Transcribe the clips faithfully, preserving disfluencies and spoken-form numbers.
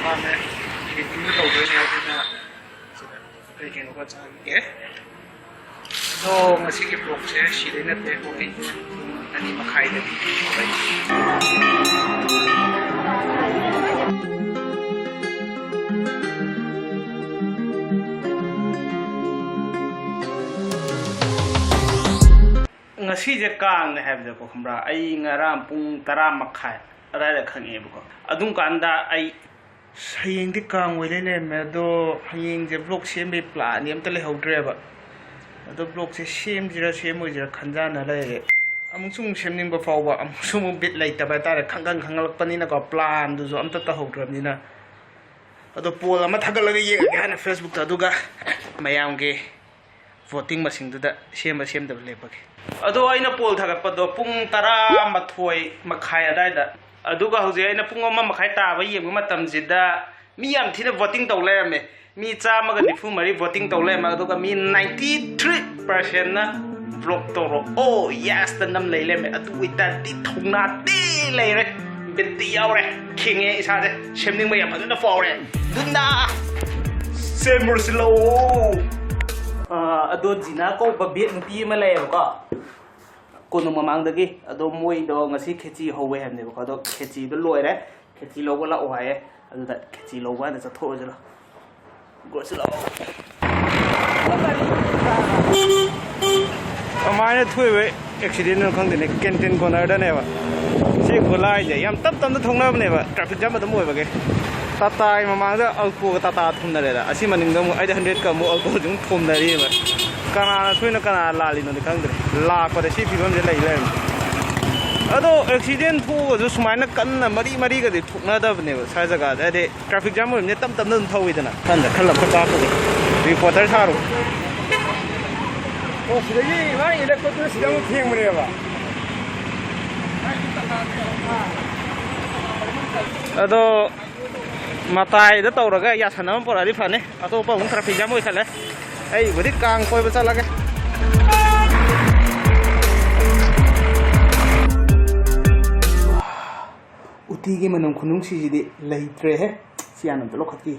ꯃꯥꯅꯦ, editing ꯇꯧꯗꯣꯏꯅꯦ, ꯑꯗꯨꯅ ꯁꯤꯗ ꯀꯩ ꯀꯩꯅꯣ ꯈꯔ ꯆꯥꯈꯤꯒꯦ꯫ ꯑꯗꯣ ꯉꯁꯤꯒꯤ vlogꯁꯦ ꯁꯤꯗꯩ ꯅꯠꯇꯦ, ꯋꯥꯀꯤꯡ ꯄꯨꯡ ꯑꯅꯤ ꯃꯈꯥꯏꯗꯒꯤ ꯍꯧꯔꯛꯏ꯫ ꯉꯁꯤꯁꯦ ꯀꯥꯡꯅꯦ ꯍꯥꯏꯕꯁꯦꯀꯣ, ꯈꯪꯕ꯭ꯔꯥ? ꯑꯩ ꯉꯔꯥꯡ ꯄꯨꯡ ꯇꯔꯥ ꯃꯈꯥꯏ ꯑꯗꯥꯏꯗ ꯈꯪꯉꯛꯑꯦꯕꯀꯣ꯫ ꯑꯗꯨꯝ ꯀꯥꯟꯗ ꯑꯩ "ꯑꯁ, ꯍꯌꯦꯡꯗꯤ ꯀꯥꯡ ꯑꯣꯏ ꯂꯩꯔꯝꯃꯦ, ꯑꯗꯣ ꯍꯌꯦꯡꯁꯦ vlog ꯁꯦꯝꯕꯒꯤ planꯗꯤ ꯑꯝꯇ ꯂꯩꯍꯧꯗ꯭ꯔꯦꯕ꯫ ꯑꯗꯣ vlogꯁꯦ ꯁꯦꯝꯁꯤꯔꯥ ꯁꯦꯝꯃꯣꯏꯁꯤꯔꯥ ꯈꯟꯖꯥꯟꯅ ꯂꯩꯔꯦ꯫ ꯑꯃꯨꯛꯁꯨ ꯑꯃꯨꯛ ꯁꯦꯝꯅꯤꯡꯕ ꯐꯥꯎꯕ, ꯑꯃꯨꯛꯁꯨ ꯑꯃꯨꯛ ꯕꯤꯠ ꯂꯩꯇꯕ ꯍꯥꯏꯇꯥꯔꯦ, ꯈꯪꯒꯪ ꯈꯪꯒꯠꯂꯛꯄꯅꯤꯅꯀꯣ, planꯗꯨꯁꯨ ꯑꯝꯇ ꯇꯧꯍꯧꯗ꯭ꯔꯕꯅꯤꯅ꯫ ꯑꯗꯣ poll ꯑꯃ ꯊꯥꯒꯠꯂꯒ ꯌꯦꯡꯉꯒꯦ ꯍꯥꯏꯅ Facebookꯇ, ꯑꯗꯨꯒ ꯃꯌꯥꯝꯒꯤ voting ꯃꯁꯤꯡꯗꯨꯗ ꯁꯦꯝꯕ ꯁꯦꯝꯗꯕ ꯂꯦꯞꯄꯒꯦ꯫ ꯑꯗꯣ ꯑꯩꯅ poll ꯊꯥꯒꯠꯄꯗꯣ ꯄꯨꯡ ꯇꯔꯥꯃꯥꯊꯣꯏ ꯃꯈꯥꯏ ꯑꯗꯥꯏꯗ, ꯑꯗꯨꯒ ꯍꯧꯖꯤꯛ ꯑꯩꯅ ꯄꯨꯡ ꯑꯃ ꯃꯈꯥꯏ ꯇꯥꯕ ꯌꯦꯡꯕ ꯃꯇꯝꯁꯤꯗ ꯃꯤ ꯌꯥꯝ ꯊꯤꯅ voting ꯇꯧ ꯂꯩꯔꯝꯃꯦ꯫ ꯃꯤ ꯆꯥꯝꯃꯒ ꯅꯤꯐꯨ ꯃꯔꯤ voting ꯇꯧ ꯂꯩꯔꯝꯃꯦ, ꯑꯗꯨꯒ ꯃꯤ ninety three percentꯅ "vlog ꯇꯧꯔꯣ, oh yesꯇ" ꯅꯝ ꯂꯩ ꯂꯩꯔꯝꯃꯦ꯫ ꯑꯗꯨ ꯑꯣꯏꯇꯥꯔꯗꯤ ꯊꯧꯅꯥꯗꯤ ꯂꯩꯔꯦ, ꯕꯤꯠꯇꯤ ꯌꯥꯎꯔꯦ, ꯈꯤꯡꯉꯦ ꯏꯁꯥꯁꯦ, ꯁꯦꯝꯅꯤꯡꯕ ꯌꯥꯝ ꯐꯖꯅ ꯐꯥꯎꯔꯦ꯫ ꯑꯗꯨꯅ ꯁꯦꯝꯃꯨꯔꯁꯤ ꯂꯥꯛꯑꯣ꯫ ꯑꯥ, ꯑꯗꯣ ꯖꯤꯅꯥ ꯀꯧꯕ ꯕꯦꯠ ꯅꯨꯄꯤ ꯑꯃ ꯂꯩꯌꯦꯕꯀꯣ, ꯀꯣꯅꯨꯡ ꯃꯃꯥꯡꯗꯒꯤ꯫ ꯑꯗꯣ ꯃꯣꯏꯗꯣ ꯉꯁꯤ ꯈꯦꯆꯤ ꯍꯧꯋꯦ ꯍꯥꯏꯕꯅꯦꯕꯀꯣ, ꯑꯗꯣ ꯈꯦꯆꯤꯗꯣ ꯂꯣꯏꯔꯦ, ꯈꯦꯆꯤ ꯂꯧꯕ ꯂꯥꯛꯑꯣ ꯍꯥꯏꯌꯦ꯫ ꯑꯗꯨꯗ ꯈꯦꯆꯤ ꯂꯧꯕ ꯍꯥꯏꯅ ꯆꯠꯊꯣꯛꯑꯁꯤ ꯂꯥꯛꯑꯣ꯫ ꯒꯣꯁꯤ ꯂꯥꯛꯑꯣ꯫ ꯀꯃꯥꯏꯅ ꯊꯣꯛꯏꯕ accidentꯅꯣ ꯈꯪꯗꯦꯅꯦ, canteen cornerꯗꯅꯦꯕ꯫ ꯁꯤ ꯒꯣꯂꯥꯏꯁꯦ ꯌꯥꯝ ꯇꯞ ꯇꯞꯅ ꯊꯧꯅꯕꯅꯦꯕ, traffic jam ꯑꯗꯨꯝ ꯑꯣꯏꯕꯒꯤ꯫ ꯇꯥꯇꯥꯒꯤ ꯃꯃꯥꯡꯗ Altoꯒ ꯇꯥꯇꯥ ꯊꯣꯝꯅꯔꯦꯗ, ꯑꯁꯤ ꯃꯅꯤꯡꯗ ꯑꯃꯨꯛ ꯑꯩꯗꯤ hundredꯀ ꯑꯃꯨꯛ Altoꯁꯦ ꯑꯃꯨꯛ ꯊꯣꯝꯅꯔꯤꯑꯕ꯫ ꯀꯅꯥꯅ ꯁꯣꯏꯅ ꯀꯅꯥꯅ ꯂꯥꯜꯂꯤꯅꯣꯗꯤ ꯈꯪꯗ꯭ꯔꯦ, ꯂꯥꯛꯄꯗ ꯁꯤ ꯐꯤꯕꯝꯁꯦ ꯂꯩ ꯂꯩꯔꯝꯃꯦ꯫ ꯑꯗꯣ accident ꯊꯣꯛꯑꯒꯁꯨ ꯁꯨꯃꯥꯏꯅ ꯀꯟꯅ ꯃꯔꯤ ꯃꯔꯤꯒꯗꯤ ꯊꯣꯛꯅꯗꯕꯅꯦꯕ ꯁ꯭ꯋꯥꯏ ꯖꯒꯥꯁꯦ, ꯍꯥꯏꯗꯤ traffic jam ꯑꯣꯏꯕꯅꯤꯅ ꯇꯞ ꯇꯞꯅ ꯑꯗꯨꯝ ꯊꯧꯋꯤꯗꯅ꯫ ꯈꯟꯗ ꯈꯜꯂ ꯈꯨꯠ ꯆꯥꯛꯄꯒꯤ reporter ꯁꯥꯔꯨ꯫ ꯑꯣ, ꯁꯤꯗꯒꯤ ꯃꯥꯅ ꯏꯜꯂꯛꯄꯗꯨꯅ ꯁꯤꯗ ꯑꯃꯨꯛ ꯊꯦꯡꯕꯅꯦꯕ꯫ ꯑꯗꯣ ꯃꯇꯥꯏꯗ ꯇꯧꯔꯒ ꯌꯥꯁꯟꯅꯕ ꯑꯃ ꯄꯨꯔꯛꯑꯗꯤ ꯐꯅꯤ꯫ ꯑꯇꯣꯞꯄ ꯑꯃꯨꯛ traffic jam ꯑꯣꯏꯈꯠꯂꯦ꯫ ꯑꯩꯕꯨꯗꯤ ꯀꯥꯡ ꯀꯣꯏꯕ ꯆꯠꯂꯒꯦ꯫ ꯎꯇꯤꯒꯤ ꯃꯅꯝ ꯈꯨꯅꯨꯡꯁꯤꯁꯤꯗꯤ ꯂꯩꯇ꯭ꯔꯦꯍꯦ꯫ ꯁꯤ ꯍꯥꯟꯅ ꯑꯝꯇ ꯂꯧꯈꯠꯈꯤ꯫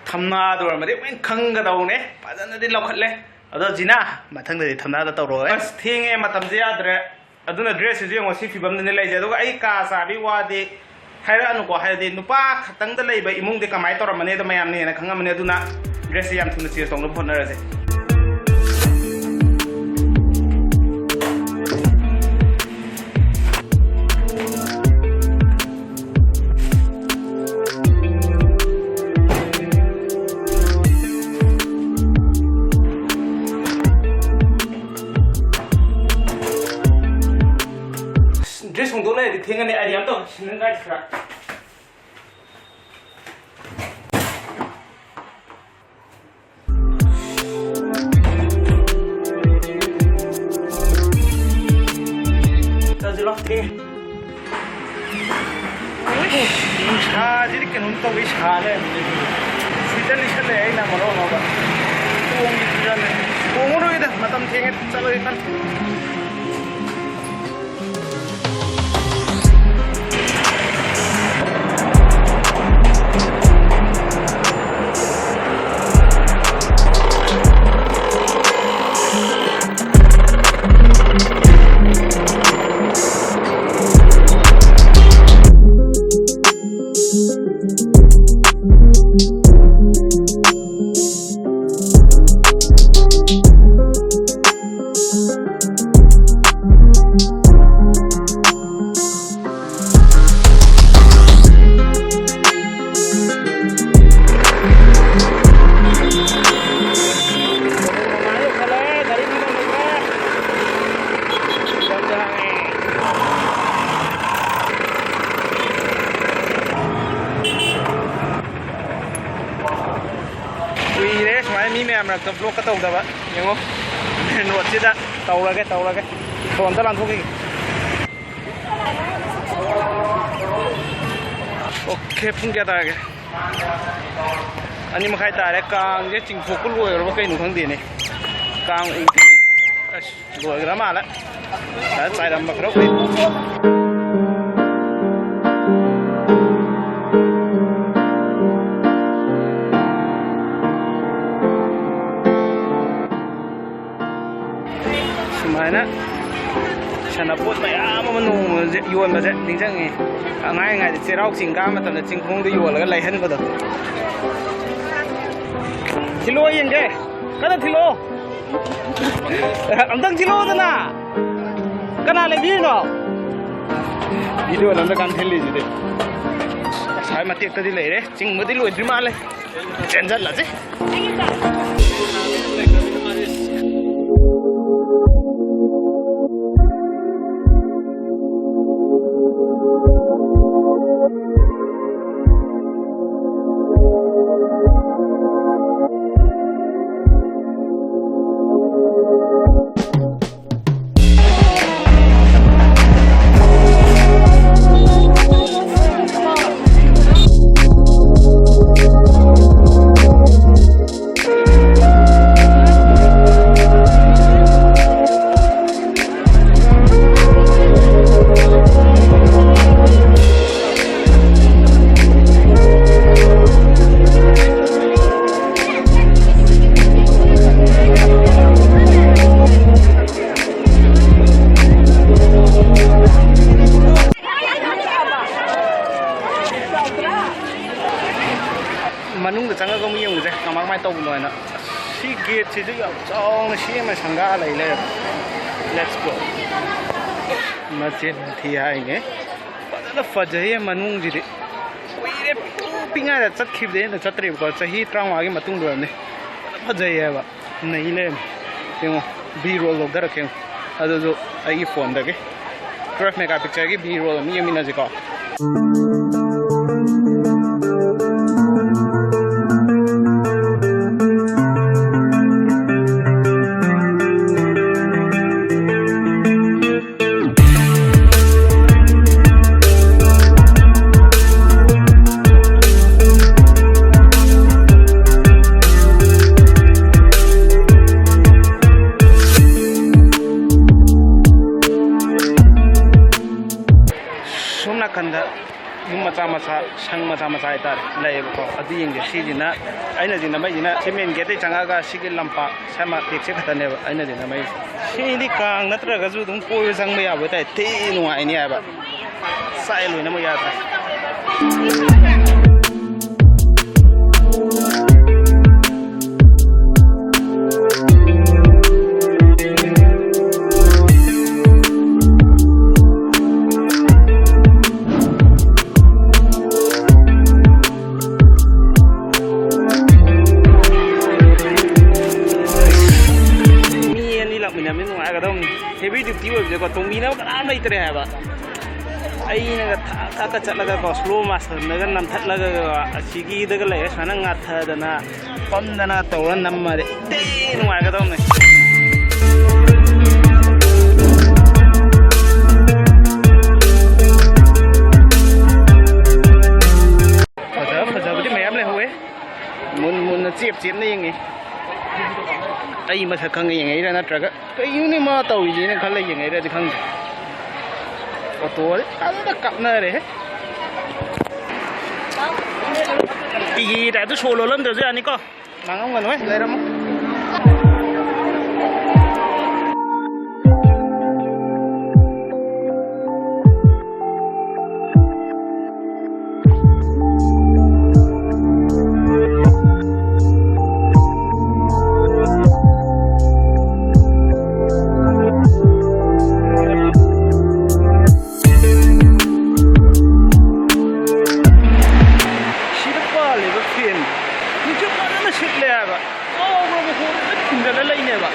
ꯊꯝꯅꯥꯗ ꯑꯣꯏꯔꯝꯃꯗꯤ ꯂꯣꯏ ꯈꯪꯒꯗꯧꯅꯦ꯫ ꯐꯖꯅꯗꯤ ꯂꯧꯈꯠꯂꯦ꯫ ꯑꯗꯣ ꯖꯤꯅꯥ, ꯃꯊꯪꯗꯗꯤ ꯊꯝꯅꯥꯗ ꯇꯧꯔꯣ꯫ ꯑꯁ, ꯊꯦꯡꯉꯦ, ꯃꯇꯝꯁꯦ ꯌꯥꯗ꯭ꯔꯦ꯫ ꯑꯗꯨꯅ dress ꯁꯤꯁꯨ ꯌꯦꯡꯉꯣ, ꯁꯤ ꯐꯤꯕꯝꯗꯅꯦ ꯂꯩꯁꯦ꯫ ꯑꯗꯨꯒ ꯑꯩ ꯀꯥ ꯆꯥꯕꯤ ꯋꯥꯗꯤ ꯍꯥꯏꯔꯛꯑꯅꯨꯀꯣ, ꯍꯥꯏꯗꯤ ꯅꯨꯄꯥ ꯈꯛꯇꯪꯗ ꯂꯩꯕ ꯏꯃꯨꯡꯗꯤ ꯀꯃꯥꯏꯅ ꯇꯧꯔꯝꯃꯅꯤꯗꯣ ꯃꯌꯥꯝꯅ ꯍꯦꯟꯅ ꯈꯪꯉꯝꯃꯅꯤ꯫ ꯑꯗꯨꯅ dress ꯁꯦ ꯌꯥꯝ ꯊꯨꯅ change ꯇꯧꯅꯕ ꯍꯣꯠꯅꯔꯁꯦ꯫ Dress ꯍꯣꯡꯗꯣꯛ ꯂꯩꯔꯗꯤ ꯊꯦꯡꯉꯅꯤ꯫ ꯑꯩ ꯌꯥꯝ ꯇꯧ ꯁꯤꯟꯅꯤꯡꯉꯥꯏ ꯈꯔ꯫ ꯆꯠꯁꯤꯜꯂꯣ, ꯊꯦꯡꯉꯦ꯫ ꯎꯏꯁ, ꯅꯨꯡꯁꯥꯁꯤꯗꯤ ꯀꯩꯅꯣꯝ ꯇꯧꯏ, ꯁꯥ ꯂꯩꯔꯝꯃꯦ꯫ Sweater ꯂꯤꯠꯁꯜꯂꯦ ꯑꯩꯅ ꯃꯔꯣꯟ ꯑꯃ꯫ ꯇꯣꯡꯒꯤ ꯐꯤꯕꯝꯅꯦ꯫ ꯇꯣꯡꯉꯔꯣꯏꯗ, ꯃꯇꯝ ꯊꯦꯡꯉꯦ, ꯆꯠꯂꯒꯦ ꯈꯟ꯫ ꯀꯨꯏꯔꯦ ꯁꯨꯃꯥꯏꯅ ꯃꯤ ꯃꯌꯥꯝ ꯃꯔꯛꯇ vlog ꯀ ꯇꯧꯗꯕ꯫ ꯌꯦꯡꯉꯣ, main road ꯁꯤꯗ ꯇꯧꯔꯒꯦ, ꯇꯧꯔꯒꯦ꯫ ꯐꯣꯟ ꯑꯝꯇ ꯂꯥꯟꯊꯣꯛꯈꯤꯒꯦ꯫ OK, ꯄꯨꯡ ꯀꯌꯥ ꯇꯥꯔꯒꯦ? ꯑꯅꯤ ꯃꯈꯥꯏ ꯇꯥꯔꯦ꯫ ꯀꯥꯡꯁꯦ ꯆꯤꯡꯊꯣꯛꯄ ꯂꯣꯏꯈ꯭ꯔꯕ ꯀꯩꯅꯣ ꯈꯪꯗꯦꯅꯦ꯫ ꯀꯥꯡ ꯎꯗꯦꯅꯦ꯫ ꯑꯁ, ꯂꯣꯏꯈ꯭ꯔ ꯃꯥꯜꯂꯦ꯫ ꯉꯁꯥꯏ ꯆꯥꯏꯔꯝꯕ ꯈꯔ ꯎꯏ꯫ ꯑꯗꯨꯅ ꯄꯣꯠ ꯃꯌꯥꯝ ꯑꯃ ꯅꯣꯡꯃꯁꯦ ꯌꯣꯟꯕꯁꯦ ꯅꯤꯡꯁꯤꯡꯉꯤ꯫ ꯑꯉꯥꯡ ꯑꯣꯏꯔꯤꯉꯩꯗ ꯆꯩꯔꯥꯎ ꯆꯤꯡ ꯀꯥꯕ ꯃꯇꯝꯗ ꯆꯤꯡꯈꯣꯡꯗ ꯌꯣꯜꯂꯒ ꯂꯩꯍꯟꯕꯗꯣ꯫ ꯊꯤꯜꯂꯣ ꯌꯦꯡꯒꯦ꯫ ꯀꯟꯅ ꯊꯤꯜꯂꯣ꯫ ꯑꯝꯇꯪ ꯊꯤꯜꯂꯣꯗꯅ꯫ ꯀꯅꯥ ꯂꯩꯕꯤꯔꯤꯅꯣ? ꯚꯤꯗꯤꯑꯣ ꯅꯝꯗ ꯀꯥꯟ ꯊꯤꯜꯂꯤꯁꯤꯗꯤ꯫ ꯉꯁꯥꯏ ꯃꯇꯦꯛꯇꯗꯤ ꯂꯩꯔꯦ꯫ ꯆꯤꯡꯕꯗꯤ ꯂꯣꯏꯗ꯭ꯔꯤ ꯃꯥꯜꯂꯦ꯫ ꯆꯦꯟꯖꯜꯂꯁꯤ꯫ ꯃꯅꯨꯡꯗ ꯆꯪꯉꯒ ꯑꯃꯨꯛ ꯌꯦꯡꯉꯨꯁꯦ, ꯀꯃꯥꯏ ꯀꯃꯥꯏꯅ ꯇꯧꯕꯅꯣ ꯍꯥꯏꯅ꯫ ꯁꯤ ꯒꯦꯠꯁꯤꯁꯨ ꯌꯥꯝ ꯆꯥꯎꯅ ꯁꯦꯝꯃ ꯁꯪꯒꯥ ꯂꯩ ꯂꯩꯔꯝꯃꯦ꯫ Let's go. ꯃꯆꯦꯟ ꯊꯤ ꯍꯥꯏꯉꯩ꯫ ꯐꯖꯅ ꯐꯖꯩꯌꯦ ꯃꯅꯨꯡꯁꯤꯗꯤ꯫ ꯀꯨꯏꯔꯦ, ꯄꯤꯛꯇ꯭ꯔꯨ ꯄꯤꯛꯉꯥꯏꯗ ꯆꯠꯈꯤꯕꯗꯩ ꯍꯦꯟꯅ ꯆꯠꯇ꯭ꯔꯤꯕꯀꯣ꯫ ꯆꯍꯤ ꯇꯔꯥꯃꯉꯥꯒꯤ ꯃꯇꯨꯡꯗ ꯑꯣꯏꯔꯝꯅꯤ꯫ ꯐꯖꯅ ꯐꯖꯩꯌꯦꯕ꯫ ꯅꯩ ꯂꯩꯔꯝꯃꯦ꯫ ꯌꯦꯡꯉꯣ, ꯕꯤ ꯔꯣꯜ ꯂꯧꯊꯔꯛꯀꯦ ꯌꯦꯡꯉꯣ꯫ ꯑꯗꯨꯁꯨ ꯑꯩꯒꯤ ꯐꯣꯟꯗꯒꯤ꯫ ꯇ꯭ꯋꯦꯜꯐ ꯃꯦꯒꯥ ꯄꯤꯛꯁꯦꯜꯒꯤ ꯕꯤ ꯔꯣꯜ ꯑꯃ ꯌꯦꯡꯃꯤꯟꯅꯁꯤꯀꯣ꯫ ꯁꯣꯝ ꯅꯥꯀꯟꯗ ꯌꯨꯝ ꯃꯆꯥ ꯃꯆꯥ, ꯁꯪ ꯃꯆꯥ ꯃꯆꯥ ꯍꯥꯏꯇꯥꯔꯦ, ꯂꯩꯌꯦꯕꯀꯣ꯫ ꯑꯗꯨ ꯌꯦꯡꯁꯦ꯫ ꯁꯤꯁꯤꯅ, ꯑꯩꯅ ꯍꯧꯖꯤꯛ ꯅꯝꯃꯛꯏꯁꯤꯅ ꯁꯤ ꯃꯦꯟ ꯒꯦꯠꯇꯩ ꯆꯪꯉꯛꯑꯒ ꯁꯤꯒꯤ ꯂꯝꯄꯥꯛ ꯁ꯭ꯋꯥꯏ ꯃꯇꯦꯛꯁꯦ ꯈꯛꯇꯅꯦꯕ ꯑꯩꯅ ꯍꯧꯖꯤꯛ ꯅꯝꯃꯛꯏꯁꯦ꯫ ꯁꯤꯗꯤ ꯀꯥꯡ ꯅꯠꯇ꯭ꯔꯒꯁꯨ ꯑꯗꯨꯝ ꯀꯣꯏꯕ ꯆꯪꯕ ꯌꯥꯕ ꯍꯥꯏꯇꯥꯔꯦ꯫ ꯊꯤ ꯅꯨꯡꯉꯥꯏꯅꯤ ꯍꯥꯏꯕ꯫ ꯆꯥꯛꯑꯦ ꯂꯣꯏꯅꯃꯛ ꯌꯥꯗ꯭ꯔꯦ꯫ ꯃꯤ ꯑꯅꯤ ꯂꯥꯛꯃꯤꯟꯅꯕꯅꯤ ꯅꯨꯡꯉꯥꯏꯒꯗꯧꯅꯤ꯫ Heavy duty ꯑꯣꯏꯕꯁꯦꯀꯣ, ꯇꯣꯡꯕꯤꯅꯕ ꯀꯅꯥꯝ ꯂꯩꯇ꯭ꯔꯦ ꯍꯥꯏꯕ꯫ ꯑꯩꯅꯒ ꯊꯥꯛ ꯊꯥꯛꯀ ꯆꯠꯂꯒꯀꯣ, slow motionꯗꯒ ꯅꯝꯊꯠꯂꯒ ꯑꯁꯤꯒꯤꯗꯒ ꯂꯩꯔ ꯁꯨꯃꯥꯏꯅ ꯉꯥꯊꯗꯅ, ꯄꯝꯗꯅ ꯇꯧꯔ ꯅꯝꯃꯗꯤ ꯊꯤ ꯅꯨꯡꯉꯥꯏꯒꯗꯧꯅꯤ꯫ ꯐꯖ ꯐꯖꯕꯗꯤ ꯃꯌꯥꯝ ꯂꯩꯍꯧꯋꯦ꯫ ꯃꯨꯟ ꯃꯨꯟꯅ ꯆꯦꯞ ꯆꯦꯞꯅ ꯌꯦꯡꯉꯤ꯫ ꯑꯩ ꯃꯁꯛ ꯈꯪꯉ ꯌꯦꯡꯉꯛꯏꯔꯥ ꯅꯠꯇ꯭ꯔꯒ ꯀꯩꯅꯣꯅꯦ ꯃꯥ ꯇꯧꯔꯤꯁꯤꯅ ꯈꯜꯂ ꯌꯦꯡꯉꯛꯏꯔꯗꯤ ꯈꯪꯗ꯭ꯔꯦ꯫ ꯑꯣꯇꯣꯁꯦ ꯐꯖꯅ ꯀꯥꯞꯅꯔꯦꯍꯦ꯫ ꯄꯤꯒꯤ ꯇꯥꯏꯞꯇ ꯁꯣ ꯂꯣꯜꯂꯝꯗ꯭ꯔꯁꯨ ꯌꯥꯅꯤꯀꯣ꯫ ꯃꯥꯡꯉꯝꯒꯅꯨꯍꯦ, ꯂꯩꯔꯝꯃꯣ꯫ ꯁꯤꯗ ꯄꯥꯜꯂꯤꯕ ꯐꯦꯟ, ꯅꯨꯡꯁꯤꯠ ꯐꯖꯅ ꯁꯤꯠꯂꯦ ꯍꯥꯏꯕ꯫ ꯉꯥꯎꯔꯕ ꯈꯣꯡꯗ ꯂꯣꯏ ꯈꯤꯟꯖꯜꯂ ꯂꯩꯅꯦꯕ꯫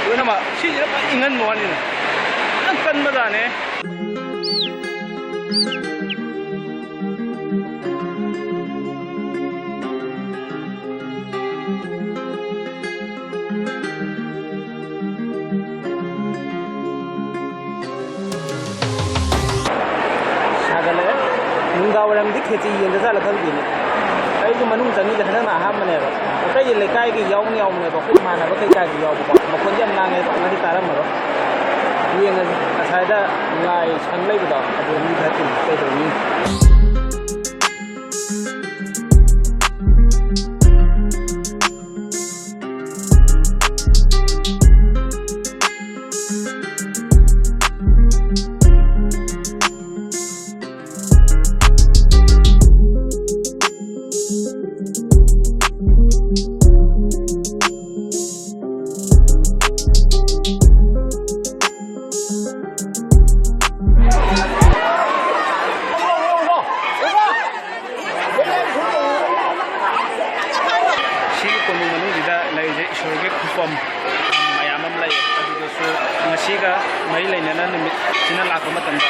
ꯂꯣꯏꯅꯃꯛ ꯁꯤꯁꯤꯅ ꯐꯖꯅ ꯏꯪꯍꯟꯕ ꯋꯥꯅꯤꯅꯦ꯫ ꯌꯥꯝ ꯀꯟꯕꯖꯥꯠꯅꯦ꯫ ꯁꯥꯒꯠꯂꯛꯑꯦ꯫ ꯅꯨꯡꯗꯥꯡ ꯋꯥꯏꯔꯝꯗꯤ ꯈꯦꯆꯤ ꯌꯦꯟꯗ ꯆꯥꯠꯂ ꯈꯪꯗꯦꯅꯦ꯫ ꯑꯩꯁꯨ ꯃꯅꯨꯡ ꯆꯪꯉꯤꯁꯦ ꯍꯟꯗꯛꯅ ꯑꯍꯥꯟꯕꯅꯦꯕ꯫ ꯑꯇꯩꯗꯤ ꯂꯩꯀꯥꯏꯒꯤ ꯌꯥꯎꯅ ꯌꯥꯎꯕꯅꯦꯕ, ꯑꯩꯈꯣꯏ ꯏꯃꯥꯟꯅꯕ ꯀꯩꯀꯥꯒꯤ ꯌꯥꯎꯕꯀꯣ꯫ ꯃꯈꯣꯟꯗꯤ ꯌꯥꯝ ꯂꯥꯡꯉꯦ, ꯉꯁꯤ ꯇꯥꯔꯝꯃꯔꯣꯏ꯫ ꯌꯦꯡꯉꯁꯤ꯫ ꯉꯁꯥꯏꯗ ꯂꯥꯏ ꯁꯪ ꯂꯩꯕꯗꯣ, ꯑꯗꯨ ꯃꯤ ꯈꯔ ꯇꯤꯟ ꯀꯩꯗꯧꯅꯤ? ꯁꯤꯒ ꯃꯔꯤ ꯂꯩꯅꯅ ꯅꯨꯃꯤꯠꯁꯤꯅ ꯂꯥꯛꯄ ꯃꯇꯝꯗ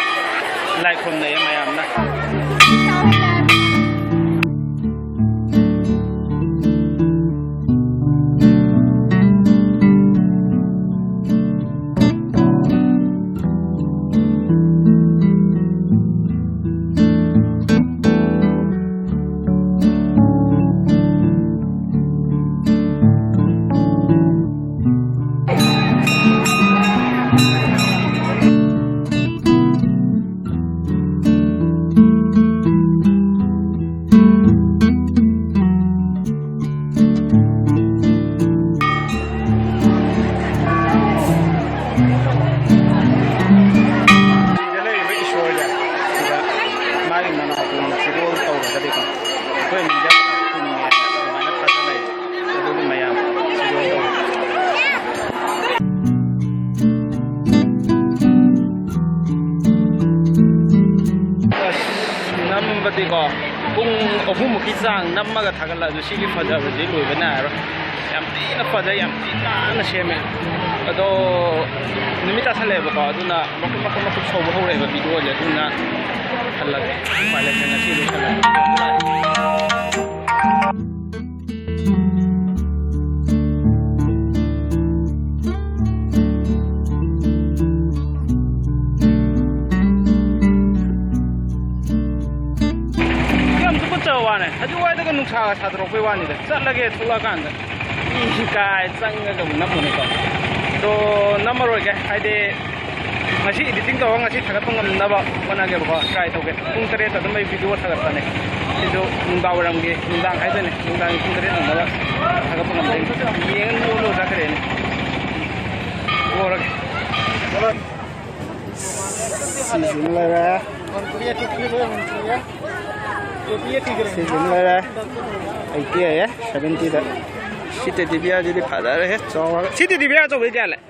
ꯂꯥꯏ ꯈꯨꯔꯨꯝꯅꯩ ꯃꯌꯥꯝꯅ꯫ ꯁꯤꯗ ꯂꯩꯔꯤꯕ ꯏꯁꯣꯔꯁꯦ, ꯁꯤꯗ ꯃꯥꯒꯤ ꯃꯅꯥꯀꯣꯡꯗ ꯐꯤꯔꯣꯜ ꯇꯧꯔꯒꯗꯤꯀꯣ, ꯑꯩꯈꯣꯏ ꯅꯤꯡꯖꯕꯗ ꯊꯨꯡꯉꯦꯅ ꯑꯗꯨꯃꯥꯏꯅ ꯊꯥꯖꯅꯩ꯫ ꯑꯗꯨꯒꯤ ꯃꯌꯥꯝ ꯐꯤꯔꯣꯜ ꯇꯧꯔꯤ꯫ ꯑꯁ, ꯅꯝꯕꯗꯤꯀꯣ, ꯄꯨꯡ ꯑꯍꯨꯝꯃꯨꯛꯀꯤ ꯆꯥꯡ ꯅꯝꯃꯒ ꯊꯥꯒꯠꯂꯛꯑꯁꯨ ꯁꯤꯒꯤ ꯐꯖꯕꯁꯤ ꯂꯣꯏꯕ ꯅꯥꯏꯔꯔꯣꯏ꯫ ꯌꯥꯝ ꯊꯤꯅ ꯐꯖꯩ, ꯌꯥꯝ ꯊꯤ ꯅꯥꯟꯅ ꯁꯦꯝꯃꯦ꯫ ꯑꯗꯣ ꯅꯨꯃꯤꯠ ꯇꯥꯁꯜꯂꯛꯑꯦꯕꯀꯣ, ꯑꯗꯨꯅ ꯃꯀꯨꯞ ꯃꯀꯨꯞ ꯃꯀꯨꯞ ꯁꯧꯕ ꯍꯧꯔꯛꯑꯦꯕ ꯚꯤꯗꯤꯑꯣꯁꯦ, ꯑꯗꯨꯅ ꯍꯜꯂꯒꯦ꯫ ꯎꯄꯥꯏ ꯂꯩꯇ꯭ꯔꯦ, ꯉꯁꯤ ꯂꯣꯏꯁꯜꯂꯒꯦ꯫ ꯌꯥꯝ ꯇꯨꯀꯠꯆꯕ ꯋꯥꯅꯦ꯫ ꯍꯧꯖꯤꯛ ꯋꯥꯏꯗꯒ ꯅꯨꯡꯁꯥꯒ ꯁꯥꯗꯣꯔꯛꯄꯩ ꯋꯥꯅꯤꯗ꯫ ꯆꯠꯂꯒꯦ ꯊꯣꯛꯂꯛꯑꯀꯥꯟꯗ꯫ ꯏ ꯀꯥꯏ ꯆꯪꯉꯒ ꯑꯃꯨꯛ ꯅꯝꯃꯨꯅꯦꯀꯣ꯫ ꯑꯗꯣ ꯅꯝꯃꯔꯣꯏꯒꯦ, ꯍꯥꯏꯗꯤ ꯉꯁꯤ ꯏꯗꯤꯇꯤꯡ ꯇꯧꯔꯒ ꯉꯁꯤ ꯊꯥꯒꯠꯄ ꯉꯝꯅꯕ ꯍꯣꯠꯅꯒꯦꯕꯀꯣ꯫ ꯇ꯭ꯔꯥꯏ ꯇꯧꯒꯦ꯫ ꯄꯨꯡ ꯇꯔꯦꯠꯇ ꯑꯗꯨꯝ ꯑꯩ ꯚꯤꯗꯤꯑꯣ ꯊꯥꯒꯠꯄꯅꯦ꯫ ꯁꯤꯁꯨ ꯅꯨꯡꯗꯥꯡ ꯋꯥꯏꯔꯝꯒꯤ, ꯅꯨꯡꯗꯥꯡ ꯍꯥꯏꯗꯣꯏꯅꯦ, ꯅꯨꯡꯗꯥꯡꯒꯤ ꯄꯨꯡ ꯇꯔꯦꯠ ꯅꯪꯅꯕ ꯊꯥꯒꯠꯄ ꯉꯝꯗꯣꯏꯅꯤ꯫ ꯌꯦꯡꯉ ꯅꯣꯛꯑ ꯆꯠꯈ꯭ꯔꯦꯅꯦ꯫ ꯄꯣꯔꯒꯦ꯫ ꯁꯤꯁꯤꯃ ꯂꯩꯔꯦ꯫ ꯁꯤꯁꯤꯃ ꯂꯩꯔꯦ꯫ ꯑꯩꯠꯇꯤ ꯍꯥꯏꯌꯦ, ꯁꯚꯦꯟꯇꯤꯗ꯫ ꯁꯤ ꯇꯦꯗꯤ ꯕꯤꯌꯥꯔꯁꯤꯗꯤ ꯐꯖꯔꯦꯍꯦ, ꯆꯥꯎꯔꯒ꯫ ꯁꯤ ꯇꯦꯗꯤ ꯕꯤꯌꯥꯔ ꯑꯆꯧꯕꯗꯤ ꯀꯌꯥ ꯂꯩ?